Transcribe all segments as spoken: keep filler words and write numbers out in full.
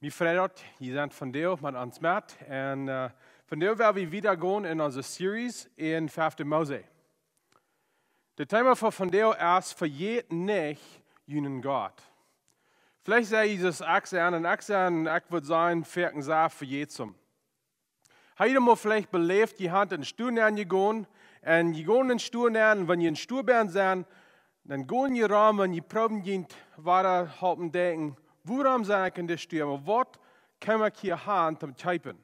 Mie freit daut, jie sent vondoag met ons met. Un, äh, vondoag woa wie wieda gonen en onse Series en fefte Mose. De Thema fa vondoag es: Vejät nich junen Gott. Veleicht saj jie: Jesus, ekj sie, un ekj sie, ekj wudd sajen, foaken sea vejätsum. Hab jie mol veleicht beläft, jie sent en Stua nenjegonen, un jie gonen en Stua nen, wan jie en Stua bennen sent, dan gonen jie rom un jie proowen junt wada halpen denkjen: Wuarom sie ekj en dise Stua? Oba waut kjeem ekj hia han toom kjeepen?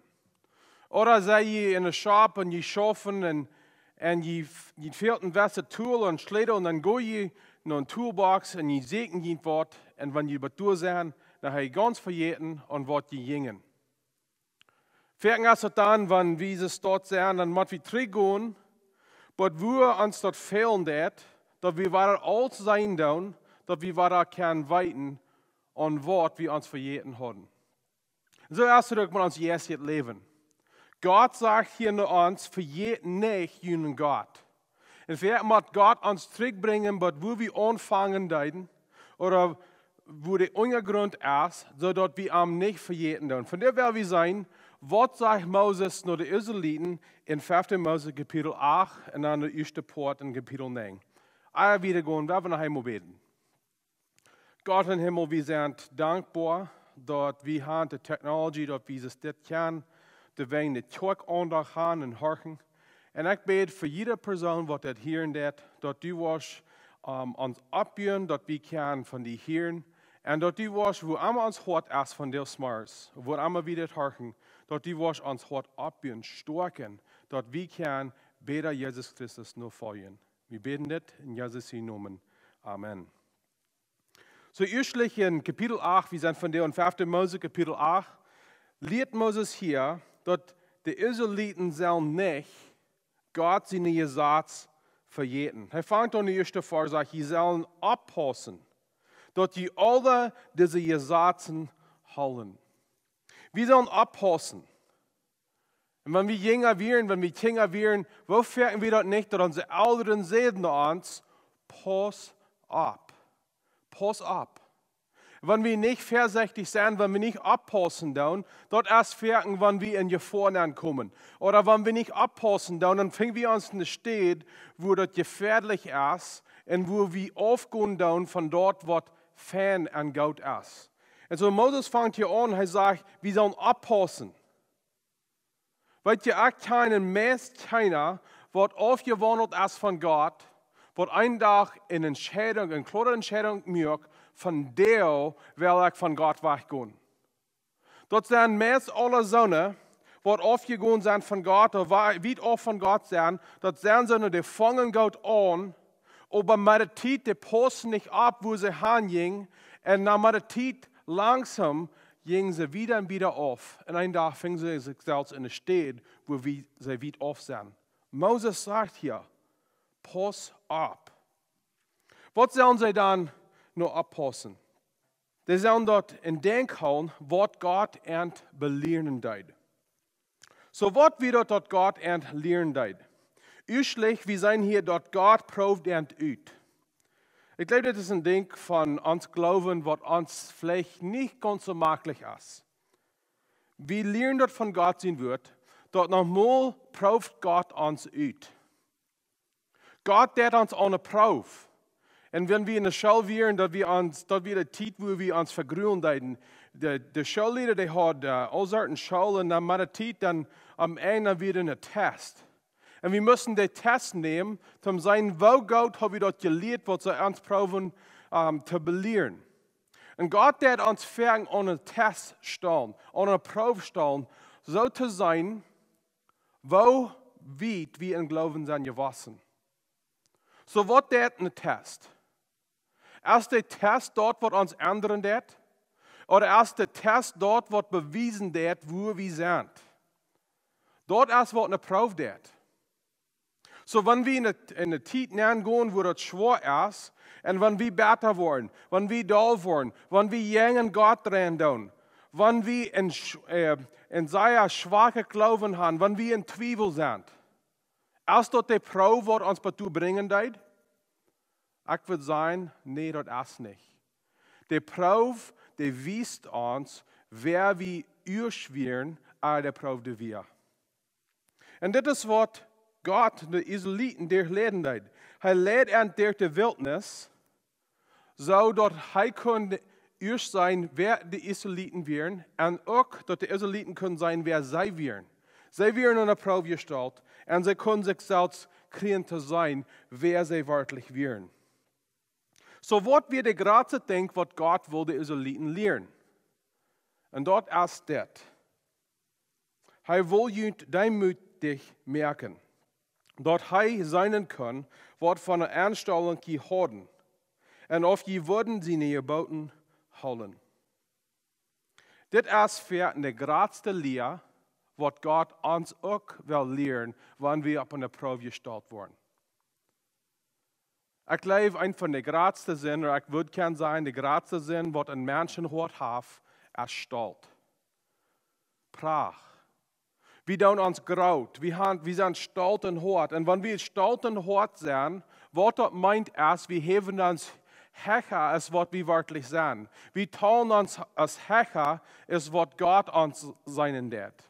Ooda sie jie en een Shop un jie schaufen un, un jie, jie fält een bät Tool un Schlätel, un dan go jie no eene Toolbox un jie sieekjen junt waut, un wan jie bie doa sent, dan hab jie gaunz vejäten aun waut jie jinjen. Foaken es daut dan, wan wie soo doa sent, dan mott wie trigj gonen, oba woo ons daut fält, daut, daut wie wada aules seenen doonen, daut wie wada kjennen weeten aun waut wie ons vejäten hauden. Soo es daut uk met ons jeistlichet Läwen. Gott sajcht hia no ons: Vejät nich junen Gott. Un veleicht mott Gott ons trigjbrinjen, bat wua wie aunfangen deeden, ooda wua de Unjagrunt es, soo daut wie am nich vejäten doonen. Vondoag woa wie seenen, waut sajcht Moses no de Israeliten en fefte Mose Kapitel acht un dan de ieeschte Poat en Kapitel näajen. Ea wie wieda gonen, woa wie noch eemol bäden. Gott em Himmel, wie sent dankboa, daut wie han de Technology, daut wie dit kjennen, de Wenj de Kjoakj aundacht han un horchen. Un ekj bäd fa jieda Persoon, waut dit hieren deit, daut du woascht, ähm, ons oppbuen, daut wie kjennen von die hieren. Un daut du woascht, wua emma ons Hoat es vondoag zemorjes, wua emma wie dit horchen, daut du woascht ons Hoat oppbuen, stoakjen, daut wie kjennen bäta Jesus Christus nofoljen. Wie bäden dit en Jesus sienen Nomen. Amen. Soo, ieeschtlich en Kapitel acht, wie sent vondoag en fefte Mose Kapitel acht, lieet Moses hia, daut de Israeliten sellen nich Gott sien Jesaz vejäten. Hee fangt aun de ieeschte Varsch, sajcht: Jie sellen oppaussen, daut jie aule dise Jesazen hoolen. Wie sellen oppaussen. Un wan wie jinja wieren, wan wie Kjinja wieren, woo foaken wie daut nich, daut onse Elren säden to ons: Pauss opp. Pauss opp. Wan wie nich väasechtich sent, wan wie nich oppaussen doonen, daut es foaken, wan wie en Jefoa nenkomen. Ooda wan wie nich oppaussen doonen, dan finj wie ons en eene Städ, wua daut jefäadlich es un wua wie aufgonen doonen von daut, waut fein un goot es. Un soo Moses fangt hia aun, hee sajcht, wie sellen oppaussen. Weet jie, ekj kjenn meist kjeena, waut aufjewaundelt es von Gott, waut een Dach eene Entscheidunk, eene kloare Entscheidunk moakt, vondoag well ekj von Gott wajchgonen. Daut sent meist aule soone, waut aufjegonen sent von Gott, ooda wa-, wiet auf von Gott sent, daut sent soone, dee fangen goot aun, oba met de Tiet, dee paussen nich opp, wua see han jinjen, un dan met de Tiet langsom jinjen see wieda un wieda auf. Un een Dach finjen see sikj selfst en eene Städ, wua wie, see wiet auf sent. Moses sajcht hia: Pauss opp. Waut sellen see dan nu oppaussen? Dee sellen daut en Denkj hoolen, waut Gott an belieren deed. Soo, waut wia daut, daut Gott an lieren deed? Ieeschtlich, wie seenen hia, daut Gott proowd an ut. Ekj jleew, dit es een Dinkj von ons Gloowen, waut ons veleicht nich gaunz soo maklich es. Wie lieren daut von Gott sien Wuat, daut noch mol proowd Gott ons ut. Gott deit ons aun eene Proow. Un wan wie en de School wieren, daut wia ons, daut wia de Tiet, wua wie ons vegrulen deeden. De, de Schoolliera, dee haud, äh, aule Sorten School, un dan met de Tiet, dan aum Enj wia een Test. Un wie musten dän Test nämen, om to seenen, woo goot ha wie daut jelieet, waut see ons proowden, ähm, to belieren. Un Gott deit ons foaken aun een Test stalen, aun eene Proow stalen, soo to seenen, woo wiet wie em Gloowen sent jewossen. Soo, waut deit een Test? Es de Test daut, waut ons endren deit? Ooda es de Test daut, waut bewiesen deit, wua wie sent? Daut es, waut eene Proow deit. Soo, wan wie en de, en de Tiet nengonen, wua daut schwoa es, un wan wie betta woaren, wan wie doll woaren, wan wie jäajen Gott rennen doonen, wan wie en sch-, äh, en sea schwake Gloowen haben, wan wie en Twiewel sent, es daut de Proow, waut ons bat doa brinjen deed? Ekj wudd sajen, nä, daut es nich. De Proow, dee wiest ons, wäa wie ieescht wieren, ea de Proow doa wia. Un dit es waut Gott de Israeliten doa leiden deed. Hee leid an doa de Wiltnis, soo daut hee kunn ieescht seenen, wäa de Israeliten wieren, un uk daut de Israeliten kunnen seenen, wäa see wieren. See wieren aun de Proow jestalt, un see kunnen sikj selfst kjrieen to seenen, wäa see werkjlich wieren. Soo waut wia de jratste Dinkj, waut Gott wull de Israeliten lieren? Un daut es dit. Hee wull junt deemootich moaken, daut hee seenen kunn, waut fa ne Enstalunk jie hauden, un auf jie wudden siene Jeboten hoolen. Dit es fa de jratste Lia, waut Gott ons uk well lieren, wan wie opp ne Proow jestalt woaren. Ekj jleew, eent von de jratste Sind, ooda ekj wudd kjennen sajen, de jratste Sind, waut een Mensch em Hoat haft, es Stolt. Pracht. Wie doonen ons groot. Wie han, wie sent stolt em Hoat. Un wan wie stolt em Hoat sent, waut daut meent es, wie häwen ons hecha aus waut wie werkjlich sent. Wie talen ons aus hecha aus waut Gott ons seenen deit.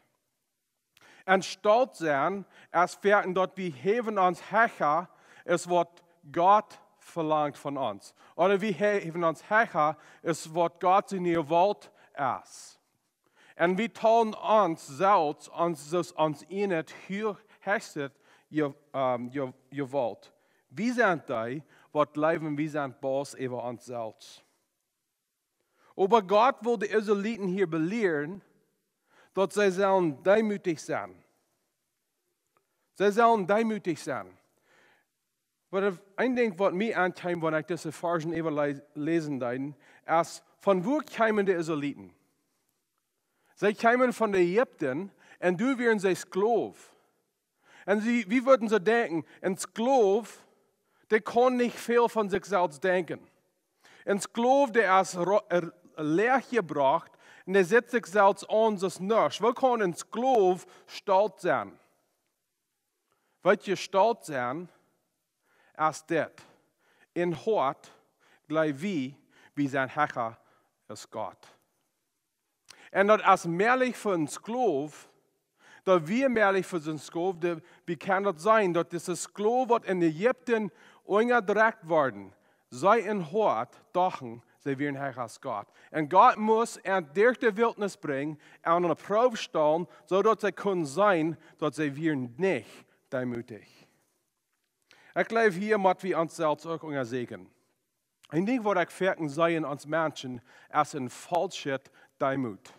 Un stolt sennen es werkjlich daut wie häwen ons hecha aus waut Gott velangt von ons. Ooda wie häwen ons hecha aus waut Gott siene Jewalt es. Un wie talen ons selfst, ons, aus ons ieejnet hee-, hechstet Je-, ähm, Je-, Jewalt. Wie sent dee, waut jleewen, wie sent Boss äwa ons selfst. Oba Gott wull de Israeliten hia belieren, daut see sellen deemootich sennen. See sellen deemootich sennen. Oba een Dinkj, waut mie aunkjeem, wan ekj dise Varschen äwa le-, läsen deed, es, von wua kjeemen de Israeliten? See kjeemen von Ägipten, un doa wieren see Sklow. Un see, wie wudden soo denkjen, een Sklow, dee kaun nich väl von sikj selfst denkjen. Een Sklow, dee es ro-, er-, leeg jebrocht, un dee sitt sikj selfst aun aus nuscht. Woo kaun een Sklow stolt sennen? Waut je stolt sennen, es dit. Em Hoat jleew wie, wie sent hecha aus Gott. Un daut es mäajlich fa een Sklow, daut wia mäajlich fa soon Sklow, dee, wie kaun daut sennen, daut dise Sklow, waut en Ägipten unjadrekjt worden, see em Hoat dochten, see wieren hecha aus Gott. Un Gott must an derch de Wiltnis brinjen, an ne Proow stalen, soo daut see kunnen seenen, daut see wieren nich deemootich. Ekj jleew, hia mott wie ons selfst uk unjasieekjen. Een Dinkj, waut ekj foaken see en ons Menschen, es een faulsche Deemoot.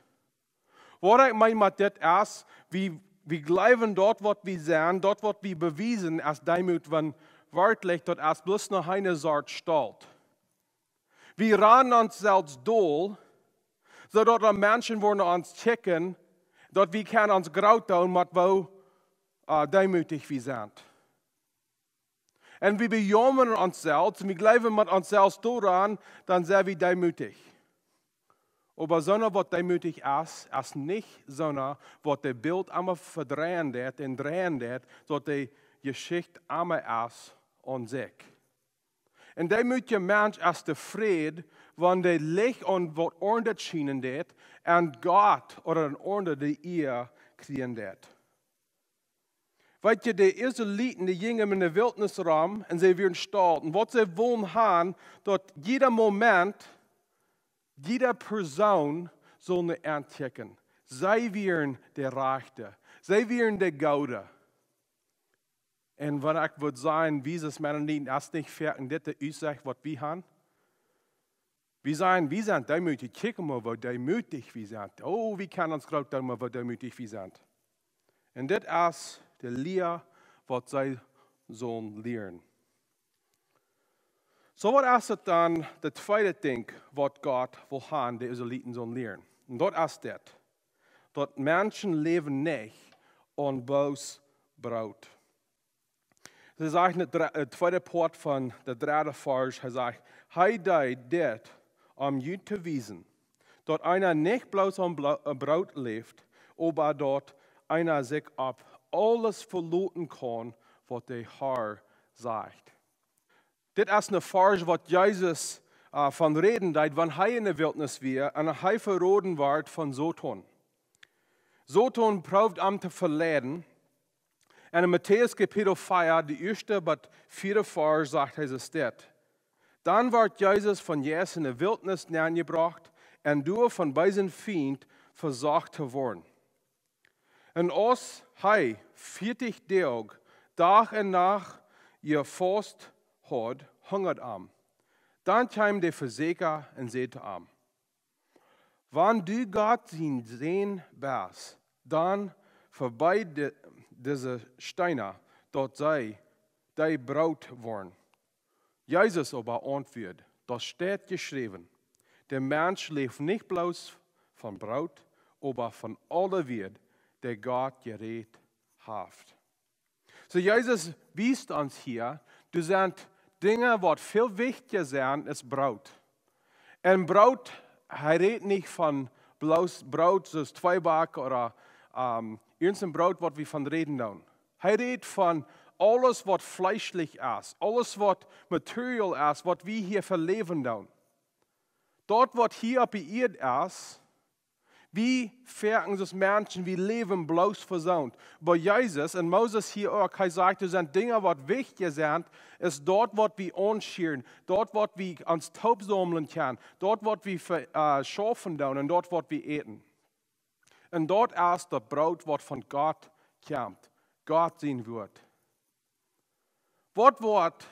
Waut ekj meen met dit es, wie, wie jleewen daut, waut wie sent, daut, waut wie bewiesen, es Deemoot, wan werkjlich daut es bloos noch eene Sort Stolt. Wie ranen ons selfst dol, soo daut de Menschen woaren ons kjikjen, daut wie kjennen ons groot doonen, met woo, äh, deemootich wie sent. Un wie bejaumren ons selfst, un wie jleewen met ons selfst doaraun, dan sent wie deemootich. Oba soona, waut deemootich es, es nich soona, waut daut Bilt emma vedreien deit un dreien deit, daut de Jeschicht emma es aun sikj. Een deemootja Mensch es tofräd, wan daut Licht aun waut aundret schienen deit, un Gott ooda een aundra de Ea kjrieen deit. Weet jie, de Israeliten, dee jinjen en de Wiltnis rom un see wieren stolt. Un waut see wullen han, daut jieda Moment, jieda Persoon sull no an kjikjen. See wieren de Rajchte. See wieren de Goode. Un wan ekj wudd sajen, wie aus Mennoniten, es nich foaken dit de Utsicht, waut wie han. Wie sajen, wie sent deemootich. Kjikj mol, woo deemootich wie sent. Oh, wie kjennen ons groot doonen, woo deemootich wie sent. Un dit es de Lia, waut see sullen lieren. Soo, waut es et dan, daut tweede Dinkj, waut Gott well han, de Israeliten sullen lieren? Un daut es dit, daut Menschen läwen nich aun bloos Broot. See sajcht en de dre-, äh, tweede Poat von de dredde Varsch, hee sajcht: "Hee deed dit, om junt to wiesen, daut eena nich bloos aun Blo-, äh, Broot läft, oba daut eena sikj opp aules veloten kaun, waut de Herr sajcht." Dit es een Varsch, waut Jesus äh, von räden deed, wan hee enne Wiltnis wia un hee veroden wort von Soton. Soton proowd am to veleiden. Un en Matäus Kapitel vea, de ieeschte bat vieede Varsch, sajcht hee soo dit: Dan wort Jesus von Jeist enne Wiltnis nenjebrocht un doa vom beesen Fient vesocht to woaren. Un aus hee vieetich Doag, Dach un Nacht jefaust haud, hungad am. Dan kjeem de Vesäakja un säd to am: Wan du Gott sien Sän best, dan vebieed de, dise Steena, daut see die Broot woaren. Jesus oba auntwuad: Daut steit jeschräwen: De Mensch läft nich bloos von Broot, oba von aule Wieed, dee Gott jerät haft. Soo, Jesus wiest ons hia, doa sent Dinja, waut väl wichtja sent aus Broot. Un Broot, hee rät nich von bloos Broot, soo aus Tweeback ooda, ähm, irjent een Broot, waut wie von räden doonen. Hee rät von aules, waut fleeschlich es, aules, waut material es, waut wie hia veläwen doonen. Daut, waut hia opp de Ieed es, wie foaken aus Menschen, wie läwen bloos fa soont. Oba Jesus un Moses hia uk, hee sajcht, doa sent Dinja, waut wichtja sent, aus daut, waut wie aunschieren, daut, waut wie ons toopsaumlen kjennen, daut, waut wie ve-, äh, schaufen doonen un daut, waut wie äten. Un daut es daut Broot, waut von Gott kjemt, Gott sien Wort. Waut woat,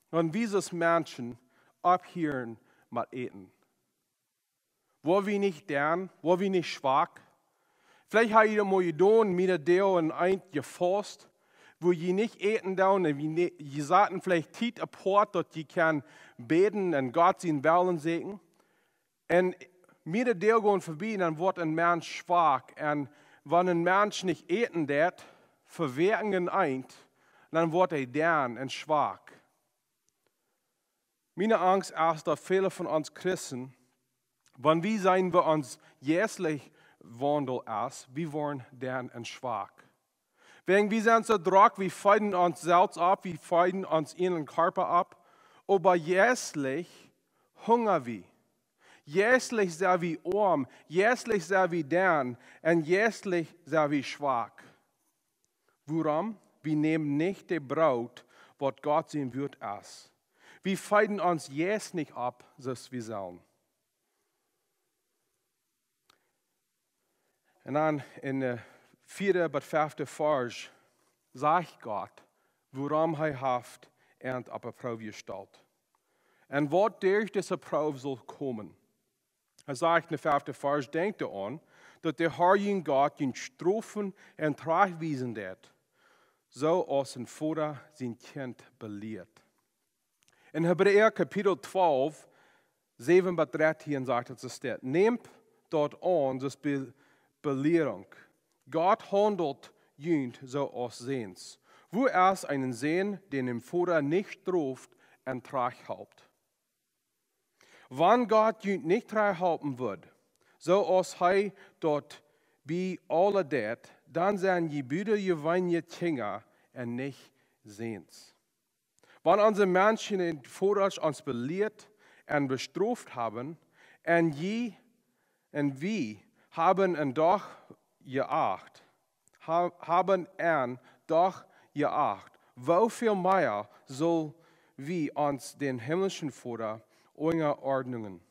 wan wie aus Menschen opphieren met äten? Woa wie nich down? Woa wie nich schwak? Veleicht ha jie daut mol jedonen, miere Doag un eent jefaust, wua jie nich äten doonen, un wie ne-, jie saten veleicht Tiet apoat, daut jie kjennen bäden un Gott sienen Wellen sieekjen. Un miere Doag gonen vebie, dan woat een Mensch schwak. Un wan een Mensch nich äten deit, fa Wäakjen eent, dan woat hee down un schwak. Miene Angst es, daut väle von ons Christen, wan wie seenen, woo ons jeistlicha Waundel es, wie woaren down un schwak. Wäajen wie sent soo drock, wie feeden ons selfst opp, wie feeden ons eenen Kjarpa opp, oba jeistlich hunga wie. Jeistlich sent wie oam, jeistlich sent wie down, un jeistlich sent wie schwak. Wuarom? Wie nämen nich daut Broot, waut Gott sien Wort es. Wie feeden ons Jeist nich opp, soo aus wie sellen. Un dan en de vieede bat fefte Varsch sajcht Gott, wuarom hee haft an opp de Proow jestalt. Un waut derch dise Proow saul komen. Hee sajcht en de fefte Varsch: Denkjt doaraun, daut de Herr jun Gott junt strofen un trajchtwiesen deit, soo aus een Voda sien Kjint belieet. En Hebräa Kapitel twalf, säwen bat dartieen sajcht et soo dit: Nämt daut aun, daut es Be-, Belierunk. Gott haundelt junt soo aus Säns. Wua es een Sän, dee dän Voda nich stroft un trajchthalpt? Wan Gott junt nich trajchthalpen wudd, soo aus hee daut bie aule deit, dan sent jie butajeweenelje Kjinja un nich Säns. Wan onse Menschen un Vodasch ons belieet un bestroft haben, un jie un wie haben an doch jeacht, ha-, haben an doch jeacht, woo väl mea sell wie ons dän himlischen Voda unjaordnen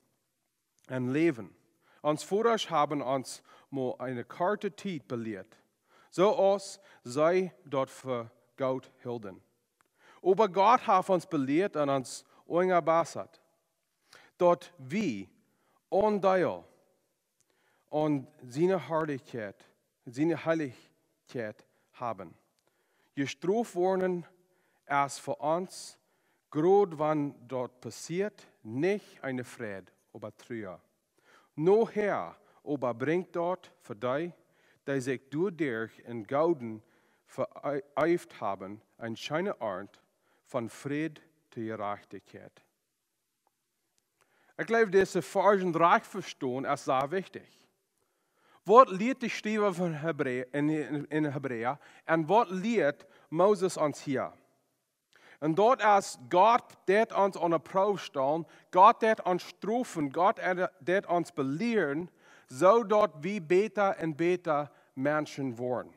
un läwen? Ons Vodasch haben ons mau eene korte Tiet belieet, soo aus see daut fa goot hilden. Oba Gott haft ons belieet un ons unjabasat, daut wie Aundeel aun siene Harlichkjeit, siene Heilichkjeit haben. Jestroft woaren es fa ons, krakjt wan daut passieet, nich eene Freid, oba Trua. Nohäa oba brinjt daut fa dee, dee sikj doaderch en Gloowen veeeft haben, eene scheene Arnt von Fräd to Jerajchtichkjeit. Ekj jleew, dise Varsch rajcht vestonen es sea wichtich. Waut lieet de Schriewa von Hebräa en, en, en Hebräa un waut lieet Moses ons hia? Un daut es, Gott deit ons aun de Proow stalen, Gott deit ons strofen, Gott deit ons belieren, soo daut wie bäta un bäta Menschen woaren.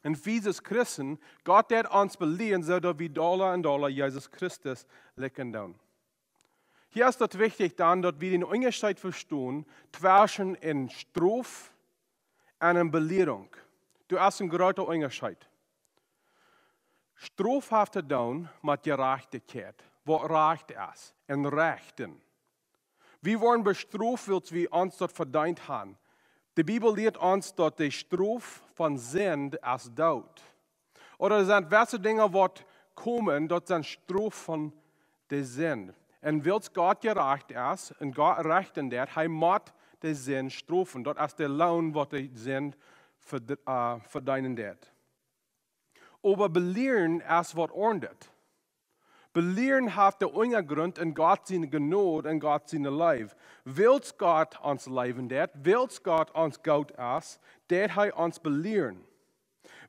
Un wie aus Christen, Gott deit ons belieren, soo daut wie dolla un dolla Jesus Christus likjnen doonen. Hia es daut wichtich dan, daut wie dän Unjascheet vestonen tweschen eene Strof un eene Belierunk. Doa es een groota Unjascheet. Strof haft to doonen met Jerajchtichkjeit, waut rajcht es, un Rechten. Wie woaren bestroft, wiels wie ons daut vedeent haben. De Bibel lieet ons, daut de Strof von Sind es Doot. Ooda doa sent jewesse Dinja, waut komen, daut sent Strof von de Sind. Un wiels Gott jerajcht es un Gott rechten deit, hee mott de Sind strofen. Daut es de Loon, waut de Sind verd-, äh, vedeenen deit. Oba belieren es waut aundret. Belieren haft dän Unjagrunt en Gott siene Jnod un Gott siene Leew. Wiels Gott ons leewen deit, wiels Gott ons goot es, deit hee ons belieren.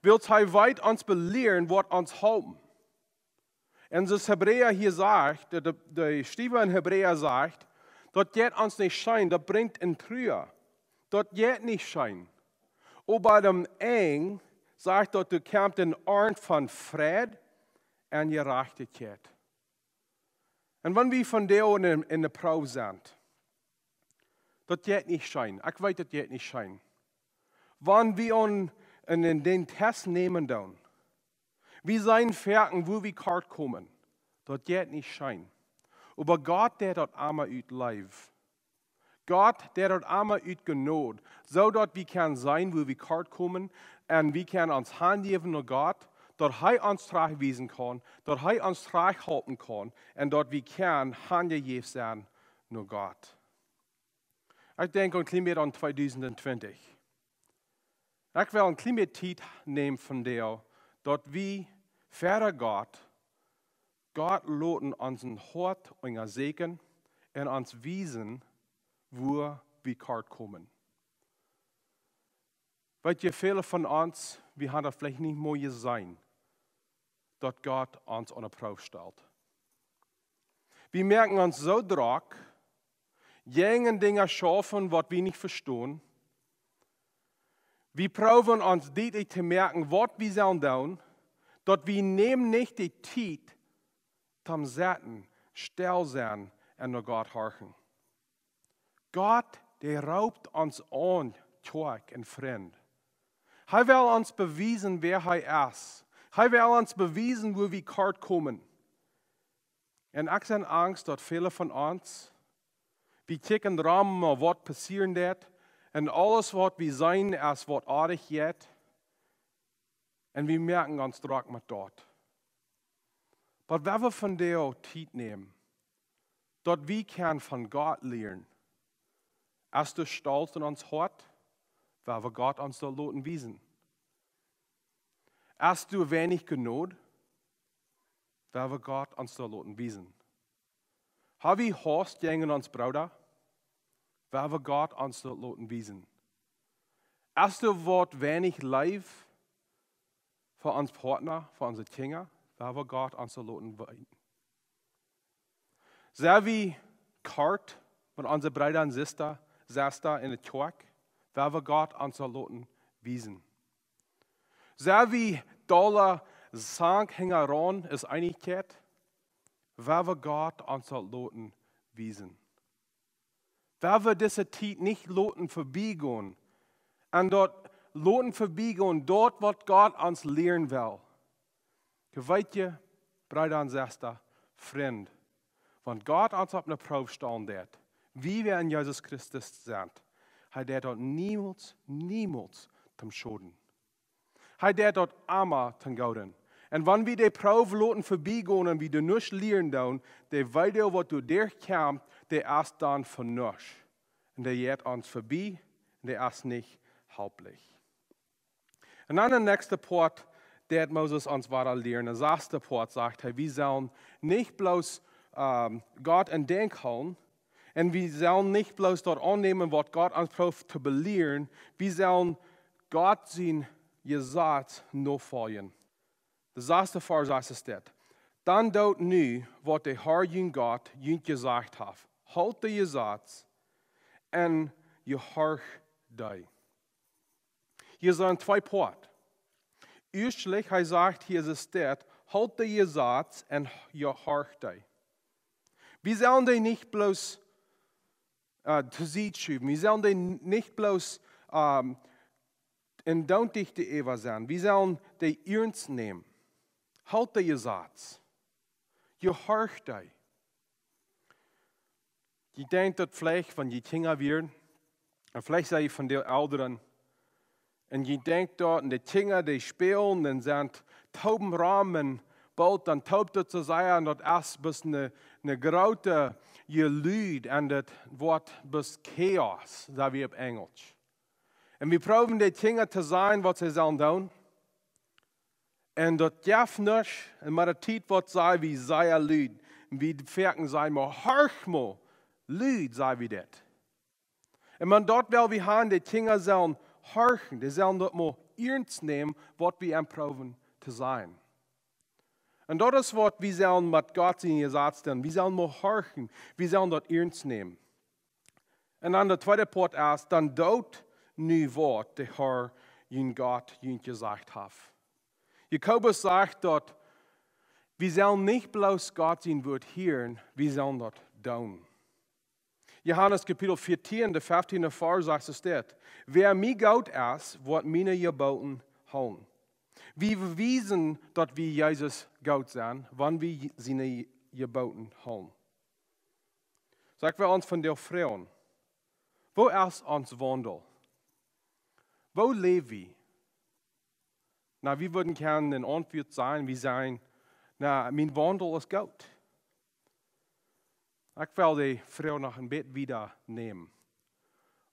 Wiels hee weet, ons belieren woat ons halpen. Un soo aus Hebräa hia sajcht, de, de, de Schriewa en Hebräa sajcht, daut jeit ons nich scheen, daut brinjt eene Trua. Daut jeit nich scheen. Oba aum Enj sajcht daut, doa kjemt eene Arnt von Fräd un Jerajchtichkjeit. Un wan wie vondoag en, en de Proow sent, daut jeit nich scheen. Ekj weet, daut jeit nich scheen. Wan wie aun, en, en dän Test nämen doonen, wie seenen foaken, wua wie kort komen. Daut jeit nich scheen. Oba Gott deit daut emma ut Leew. Gott deit daut emma ut Jnod, soo daut wie kjennen seenen, wua wie kort komen, un wie kjennen ons hanjäwen no Gott, daut hee ons trajchtwiesen kaun, daut hee ons trajchthalpen kaun, un daut wie kjennen hanjejäft sennen no Gott. Ekj denkj een kjlien bät aun tweedusent twintich. Ekj well een kjlien bät Tiet nämen vondoag, daut wie ver Gott, Gott loten ons Hoat unjasäkjen un ons wiesen, wua wie kort komen. Weet jie, väle von ons, wie haben daut veleicht nich mol jeseenen, daut Gott ons aun de Proow stalt. Wie moaken ons soo drock, jäajen Dinja schaufen, waut wie nich vestonen. Wie proowen ons dietlich to moaken, waut wie sellen doonen, daut wie nämen nich de Tiet toom sitten, stell sennen un no Gott horchen. Gott, dee roopt ons aun, Kjoakj un Frind. Hee well ons bewiesen, wäa hee es. Hee well ons bewiesen, wua wie kort komen. Un ekj sie angst, daut väle von ons, wie kjikjen rom, waut passieren deit, un aules, waut wie seenen, es waut oajch jeit, un wie moaken ons drock met daut. Oba wan wie vondoag Tiet nämen, daut wie kjennen von Gott lieren, es doa Stolt en ons Hoat, woa wie Gott ons daut loten wiesen. Es doa weinich Jnod, woa wie Gott ons daut loten wiesen. Ha wie Hauss jäajen ons Brooda, woa wie Gott ons daut loten wiesen. Es doa waut weinich Leew fa ons Partner, fa onse Kjinja, woa wie Gott ons daut loten wiesen. Sent wie kort met onse Breeda un Sesta, Sesta en de Kjoakj, woa wie Gott ons daut loten wiesen. Sent wie dolla sank hinjaraun aus Eenichkjeit, woa wie Gott ons daut loten wiesen. Woa wie dise Tiet nich loten verbiegonen, un daut loten verbiegonen, daut waut Gott ons lieren well. Jie weeten, Breeda un Sesta, Frind, wan Gott ons opp eene Proow stalen deit, wie wie en Jesus Christus sent, hee deit daut niemols, niemols toom Schoden. Hee deit daut emma toom Gooden. Un wan wie de Proow loten verbiegonen un wie doa nuscht lieren doonen, de Weedoag, waut doa derchkjemt, dee es dan fa nuscht. Un dee jeit ons verbie, un dee es nich halplich. Un dan de näakjste Poat, deit Moses ons wada lieren. De sasta Poat sajcht hee, wie sellen nich bloos, ähm, Gott en Denkj hoolen, un wie sellen nich bloos daut aunnämen, waut Gott ons proowt to belieren, wie sellen Gott sien Jesaz nofoljen. De sasta Varsch sajcht dit: Dan doot nu waut de Herr jun Gott junt jesajcht haft. Hoolt de Jesaz un jehorcht dee. Hia sent twee Poat. Ieeschtlich, hee sajcht hia, es dit: Hoolt de Jesaz un jehorcht dee. Wie sellen dee nich bloos äh, to Sied schuwen. Wie sellen dee nich bloos ähm, en Doontichte äwa sennen. Wie sellen dee ernst nämen. Hoolt de Jesaz. Jehorcht dee. Jie denkjen daut veleicht, wan jie Kjinja wieren, un veleicht sie jie von de Elren, un jie denkjen doa aun de Kjinja, dee spälen un sent toop rom un boolt dan toop daut soo sea, un daut es bloos een, een grootet Jelud un daut woat bloos Chaos, saj wie opp Enjlisch. Un wie proowen de Kjinja to sajen waut see sellen doonen. Un daut jeft nuscht, un met de Tiet woat, saj wie, sea lud. Un wie foaken sajen: "Mau horch mau, lud", saj wie dit. Un wan daut well wie haben, de Kjinja sellen horchen, dee sellen daut mau ernst nämen, waut wie an proowen to sajen. Un daut es waut wie sellen met Gott sien Jesaz doonen. Wie sellen mau horchen, wie sellen daut ernst nämen. Un dan de tweede Poat es: Dan doot nu waut de Herr jun Gott junt jesajcht haft. Jakobus sajcht daut wie sellen nich bloos Gott sien Wuat hieren, wie sellen daut doonen. Johanes Kapitel vieetieen, de fieftieende Varsch sajcht es dit: "Wäa mie goot es, woat miene Jeboten hoolen." Wie bewiesen daut wie Jesus goot sent, wan wie siene Jeboten hoolen. Soo, ekj well ons vondoag froagen: Woo es ons Waundel? Woo läw wie? Na, wie wudden kjennen een Auntwuat sajen, wie sajen: "Na, mien Waundel es goot." Ekj well de Froag noch een bät wieda nämen.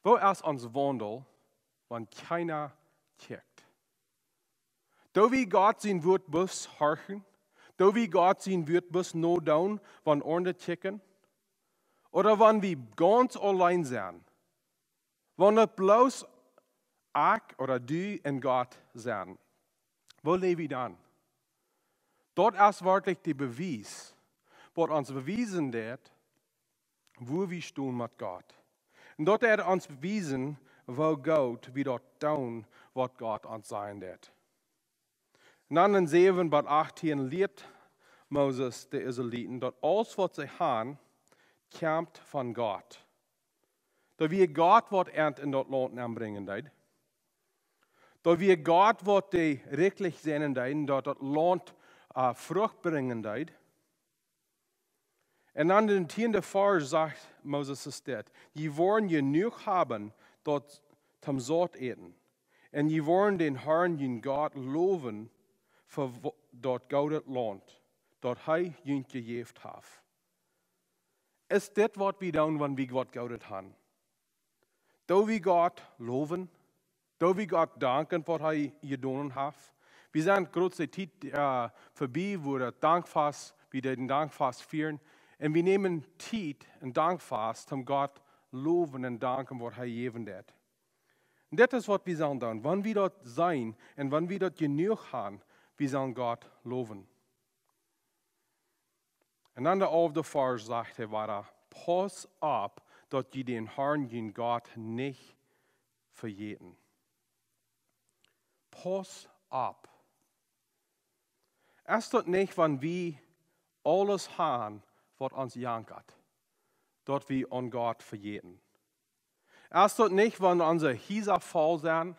Woo es ons Waundel, wan kjeena kjikjt? Doo wie Gott sien Wuat bloos horchen? Doo wie Gott sien Wuat bloos nodoonen, wan aundre kjikjen? Ooda wan wie gaunz auleen sent? Wan daut bloos ekj ooda du un Gott sent, woo läw wie dan? Daut es werkjlich de Bewies, waut ons bewiesen deit, woo wie stonen met Gott. Un daut deit ons bewiesen, woo goot wie daut doonen, waut Gott ons sajen deit. Un dan en säwen bat achtieen lieet Moses de Israeliten, daut aules waut see han, kjemt von Gott. Daut wia Gott, waut an en daut Launt nenbrinjen deed. Daut wia Gott, waut dee rikjlich sennen deed, un daut daut Launt äh, Frucht brinjen deed. Un dan en dän tieenden Varsch sajcht Moses es dit: "Jie woaren jenuach haben, daut toom saut äten. Un jie woaren dän Herrn, jun Gott, lowen fa wo- daut goode Launt, daut hee junt jejäft haft." Es dit waut wie doonen, wan wie waut Goodet han? Doo wie Gott lowen? Doo wie Gott danken fa waut hee jedonen haft? Wie sent krakjt de Tiet äh, verbie, wua daut Dankfast, wie dän Dankfast fieren. Un wie nämen Tiet en Dankfast, om Gott lowen un danken, waut hee jejäft haft. Un dit es waut wie sellen doonen. Wan wie daut seenen un wan wie daut jenuach han, wie sellen Gott lowen. Un dan de alfte Varsch sajcht hee wada: "Pauss opp, daut jie dän Herrn, jun Gott, nich vejäten." Pauss opp. Es daut nich, wan wie aules han, waut ons jankat, daut wie aun Gott vejäten? Es daut nich, wan onse Hiesa voll sent,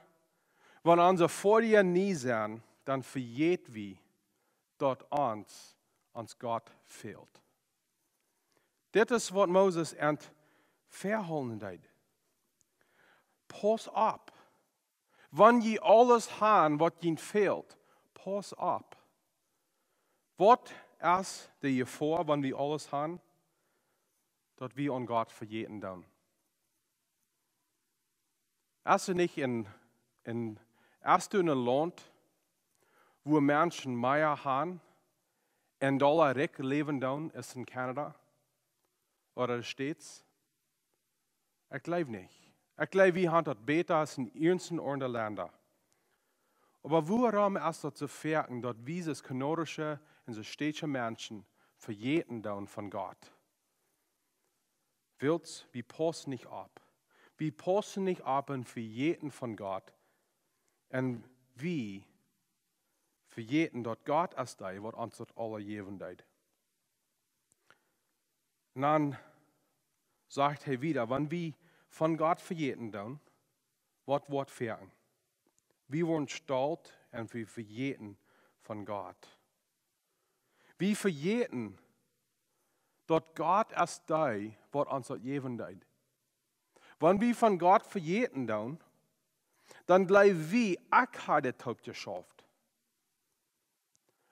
wan onse Foadäa nie sent, dan vejät wie, daut ons ons Gott fält? Dit es waut Moses an vehoolen deed. Pauss opp. Wan jie aules han, waut junt fält, pauss opp. Waut es de Jefoa, wan wie aules han, daut wie aun Gott vejäten doonen? Es et nich en, en, es et en een Launt, wua Menschen mea han un dolla rikj läwen doonen aus en Kanada ooda de States? Ekj jleew nich. Ekj jleew, wie han daut bäta aus en irjent aundre Lenda. Oba wuarom es daut soo foaken, daut wie aus Kanadische un soo stätsche Menschen vejäten doonen von Gott. Wiels wie paussen nich opp. Wie paussen nich opp un vejäten von Gott. Un wie vejäten daut Gott es dee, waut ons daut aula jäwen deed. Un dan sajcht hee wieda, wan wie von Gott vejäten doonen, waut woat foadich? Wie woaren stolt un wie vejäten von Gott. Wie vejäten daut Gott es dee, waut ons daut jäwen deed. Wan wie von Gott vejäten doonen, dan jleew wie, ekj ha dit toop jeschauft.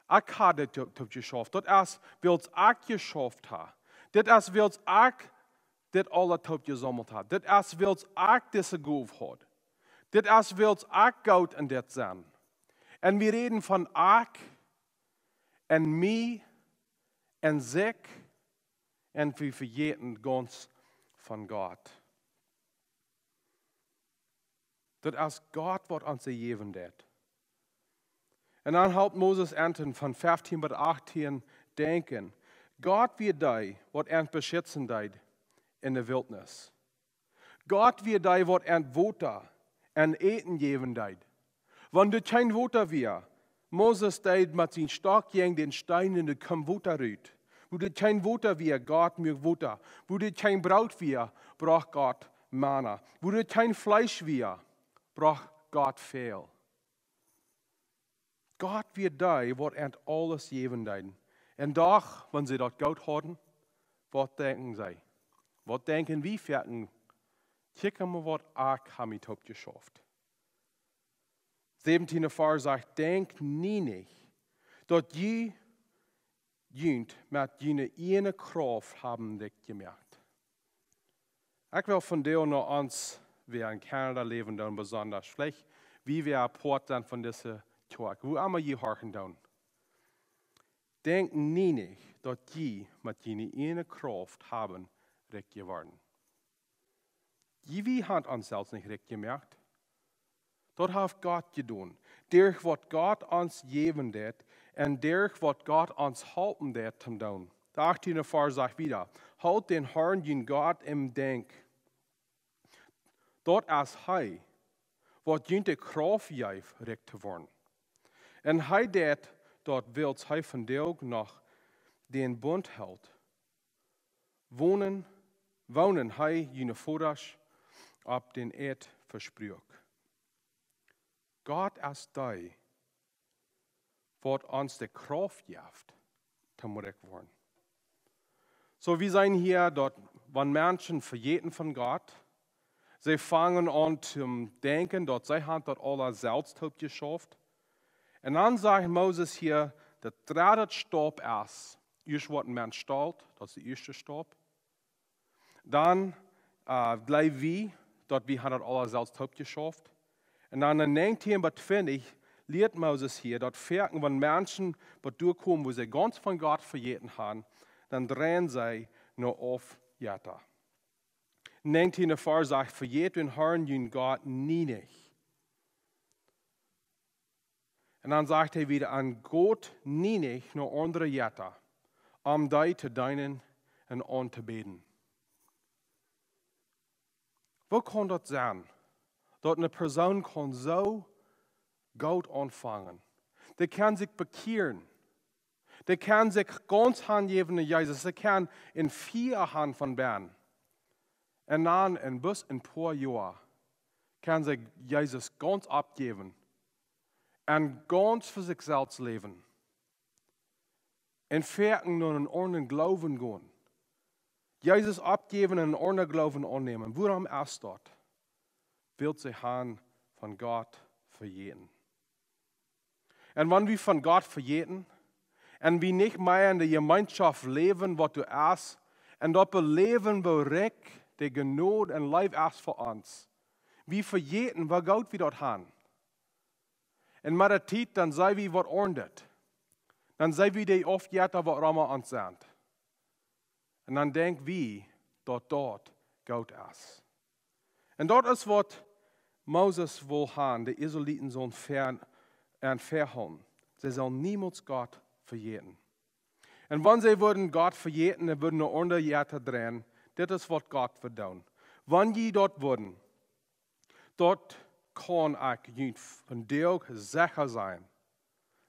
Ekj ha dit to-, toop jeschauft. Daut es, wiels ekj jeschauft ha. Dit es, wiels ekj dit aula toop jesaumelt ha. Dit es, wiels ekj dise Gow haud. Dit es, wiels ekj goot en dit sie. Un wie räden von ekj un mie un sikj un wie vejäten gaunz von Gott. Daut es Gott, waut ons daut jäwen deed. Un dan helt Moses an von feftieen bat achtieen denkjen. Gott wia dee, waut an beschitzen deed en de Wiltnis. Gott wia dee, waut an Wota un Äten jäwen deed. Wan doa kjeen Wota wia, Moses deed met sien Stock jäajen dän Steen un doa kjeem Wota rut. Wua doa kjeen Wota wia, Gott muak Wota. Wua doa kjeen Broot wia, brocht Gott Manna. Wua doa kjeen Fleesch wia, brocht Gott väl. Gott wia dee, waut an aules jäwen deed. Un doch, wan see daut goot hauden, waut denkjen see? Waut denkjen wie foaken? Kjikj mol, waut ekj ha mie toop jeschauft. Säwentiende Varsch sajcht: Denkjt nie nich, daut jie junt met june ieejne Krauft haben rikj jemoakt. Ekj well vondoag no ons, waut en Kanada läwen, dan besonda, veleicht, wie waut Poat sent von dise Kjoakj, wua emma jie horchen doonen. Denkjt nie nich, daut jie met june ieejne Krauft haben rikj jeworden. Jie, wie haben ons selfst nich rikj jemoakt. Daut haft Gott jedonen. Derch waut Gott ons jäwen deed un derch waut Gott ons halpen deed to doonen. De achtiende Varsch sajcht wieda: Holt dän Herrn, jun Gott, em Denkj. Daut es hee, waut junt de Krauft jeef, rikj to woaren. Un hee deed daut, wiels hee vondoag noch dän Bunt helt, wonen, wonen hee june Vodasch opp dän Ieed vespruak. Gott es dee, waut ons de Krauft jeft, toom rikj woaren. Soo, wie seenen hia, daut wan Menschen vejäten von Gott, see fangen aun to denkjen, daut see haben daut aula selfst toop jeschauft. Un dan sajcht Moses hia, daut dredde Staup es, ieescht woat een Mensch stolt, daut es de ieeschte Staup. Dan, äh, jleew wie, daut wie haben daut aula selfst toop jeschauft. Un dan en näajentieen bat twintich lieet Moses hia, daut foaken, wan Menschen bat doa komen, wua see gaunz von Gott vejäten haben, dan dreien see no Aufjetta. Näajentiende Varsch sajcht: Vejät dän Herrn, jun Gott, nie nich. Un dan sajcht hee wieda: Un got nie nich no aundre Jetta, om dee to deenen un auntobäden. Woo kaun daut sennen, daut eene Persoon kaun soo goot aunfangen? Dee kaun sikj bekjieren. Dee kaun sikj gaunz hanjäwen aun Jesus. Dee kaun een Fia haben von bennen. Un dan en bloos een poa Joa kaun see Jesus gaunz oppjäwen un gaunz fa sikj selfst läwen. Un foaken no eenen aundren Gloowen gonen. Jesus oppjäwen un eenen aundren Gloowen aunnämen. Wuarom es daut? Wiels see haben von Gott vejäten. Un wan wie von Gott vejäten, un wie nich mea en de Jemeenschoft läwen, waut doa es, un daut beläwen, woo rikj de Jnod un Leew es fa ons, wie vejäten, woo goot wie daut haben. Un met de Tiet, dan seenen wie waut aundasch. Dan seenen wie dee Aufjetta, waut rom ons sent. Un dan denkj wie, daut daut goot es. Un daut es, waut Moses wull haben, de Israeliten sullen ver-, aun verhoolen. See sullen niemols Gott vejäten. Un wan see wudden Gott vejäten un wudden no aundre Jetta dreien, dit es waut Gott wudd doonen. Wan jie daut wudden, daut kaun ekj junt vondoag secha sajen,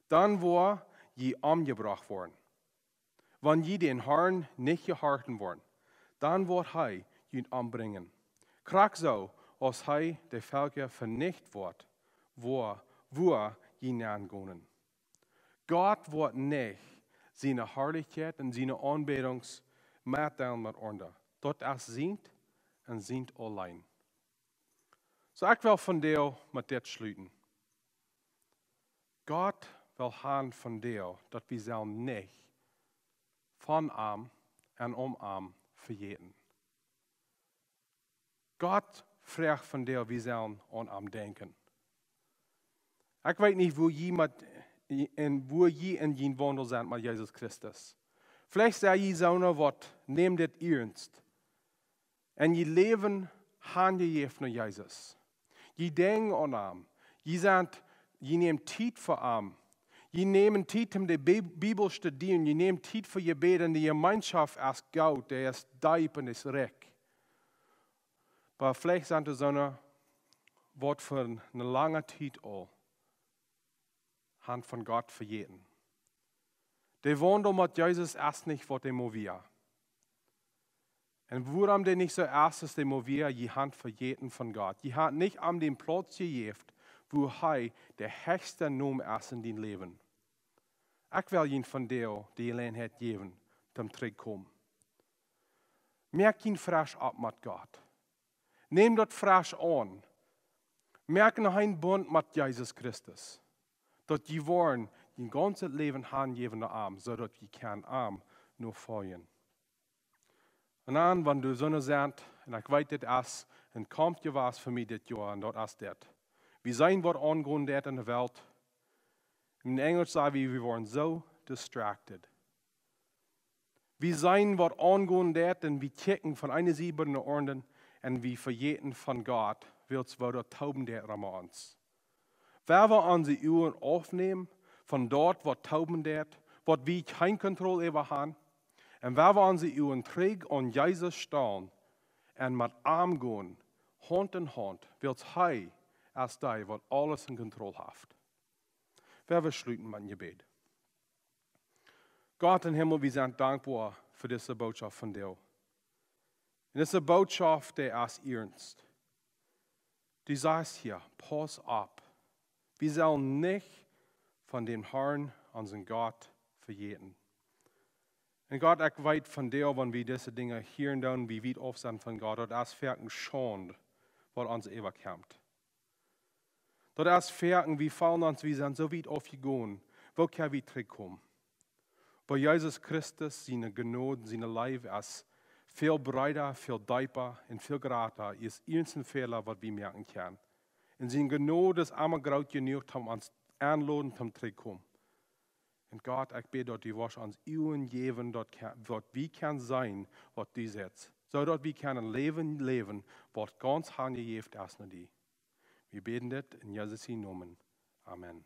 dan woa jie omjebrocht woaren. Wan jie dän Harn nich jehorchen woaren, dan woat hee junt ombrinjen, krakjt soo aus hee de Velkja venichten woat, wua, wua jie nengonen. Gott woat nich siene Harlichkjeit un siene Aunbädunk metdeelen met aundre. Daut es sient un sient auleen. Soo, ekj well vondoag met dit schluten. Gott well haben vondoag, daut wie sellen nich von am un om am vejäten. Gott froagt vondoag, wie sellen aun am denkjen. Ekj weet nich, wua jie met, en wua jie en jun Waundel sent met Jesus Christus. Veleicht sent jie soone, waut nämen dit iernst. Un jie Läwen hanjejäft no Jesus. Jie denkjen aun am. Jie sent, jie nämen Tiet fa am. Jie nämen Tiet om de Bi-, Bibel studieren. Jie nämen Tiet fa Jebäd. Un de Jemeenschoft es goot, dee es deep un es rikj. Oba veleicht sent doa soone, waut fa eene lange Tiet aul haben von Gott vejäten. De Waundel met Jesus es nich waut dee mol wia. Un wuarom dee nich soo es aus dee mol wia, jie haben vejäten von Gott. Jie haben nich am dän Plauz jejäft, wua hee de hechste Nomen es en dien Läwen. Ekj well junt vondoag de Jeläajenheit jäwen, toom trigjkomen. Moak jie fresch opp met Gott. Näm daut fresch aun. Moak eenen Bunt met Jesus Christus. Daut jie woaren jun gaunzet Läwen hanjäwen no am, soo daut jie kjennen am nofoljen. Un dan, wan doa soone sent, un ekj weet, dit es een Kaumf jewast fa mie dit Joa, un daut es dit. Wie seenen waut aungonen deit en de Welt. En Enjelsch saj wie, wie woaren soo distracted. Wie seenen waut aungonen deit un wie kjikjen von eene Sied no de aundre un wie vejäten von Gott, wiels waut doa toben deit rom ons. Wan wie onse Uagen aufnämen von daut, waut toben deit, waut wie kjeene Kontroll äwa haben, un wan wie onse Uagen trigj aun Jesus stalen un met am gonen, Haunt en Haunt, wiels hee es dee, waut aules en Kontroll haft. Wan wie schluten met een Jebäd. Gott em Himmel, wie sent dankboa fa dise Bootschoft vondoag. Un dise Bootschoft, dee es iernst. Du sajchst hia, pauss opp. Wie sellen nich von dän Harn, onsen Gott, vejäten. Un Gott, ekj weet vondoag, wan wie dise Dinja hieren doonen, wie wiet auf sent von Gott, daut es foaken Schaund, waut ons äwakjemt. Daut es foaken, wie feelen ons, wie sent soo wiet aufjegonen. Woo kjenn wie trigjkomen? Oba Jesus Christus siene Jnod, siene Leew es väl breeda, väl deepa un väl jrata aus irjent een Fäla, waut wie moaken kjennen. Un siene Jnod es emma groot jenuach, om ons aunloden, om trigjkomen. Un Gott, ekj bäd, daut du woascht ons Uagen jäwen, daut kje-, daut wie kjennen seenen, waut du sajchst, soo daut wie kjennen een Läwen läwen, waut gaunz hanjejäft es no die. Wie bäden dit en Jesus sienen Nomen. Amen.